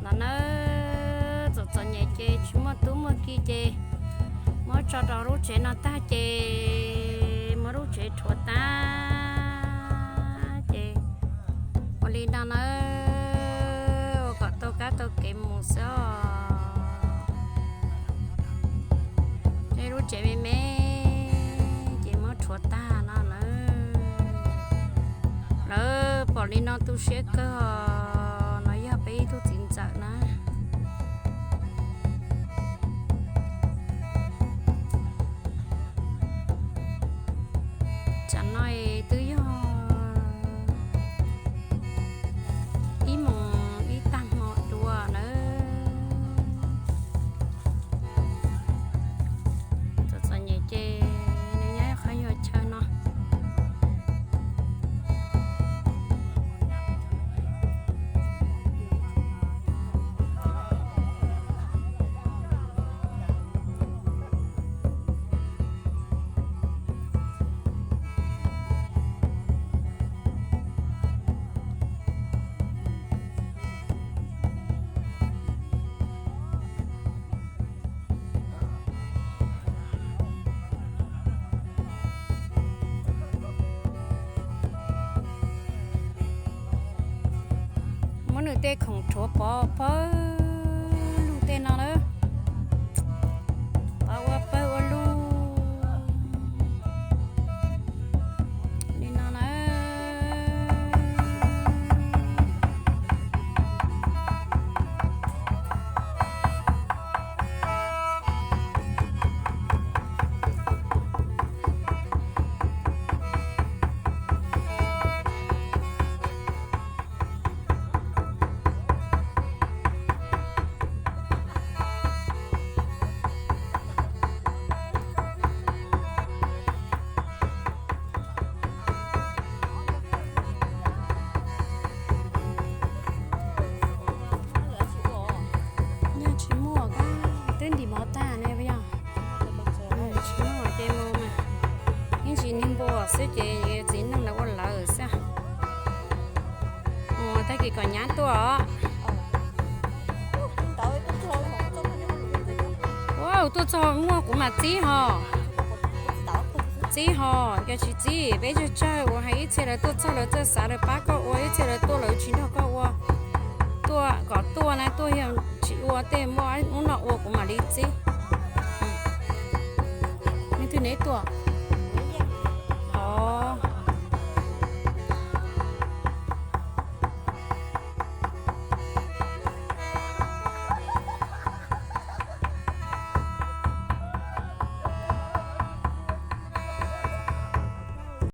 Nawb, txom txom nyem ces tsis muaj tub muaj ki ces muab tso rau lub tsev no tag ces muab lub tsev rhuav tag ces ua li no nawb, ua kom tau kab tau kev mus xwb os. Tej lub tsev me me ces muab rhuav tag no nawb. Lawv pom li no tu siab kawg os, no yog peb ib tug txiv ntxawm na. Tsam no twb yog ib moos ib tag hmo dua nawb. Txom txom nyem ces nws nyob qhov yog chaw no. Muab nws tej khoom rhuav pov pawg lug tej no na. Pov ua pawg ua lug li no na. Yog tsis muaj kab twb ntim mov tag ne puas yog? Tsis muaj ces mus mas, ib ntsis niag npua xwb ces txiv neej lawv ua lawv xwb. Mus tag kis kom nyab tuaj os. Ua tuaj txog muaj kuv mam txib ho. Txib ho, yog tsis txib peb tsawg tsawg uas hais ib txhia lawv tuaj txog lawv txawj xav lawv pab koj ua, ib txhia lawv tuaj lawv tsis nrog koj ua. Tuaj kom tuaj na, tuaj yog tsis ua tej muaj ub no ua kuv mam li txib. Leej twg neb tuaj?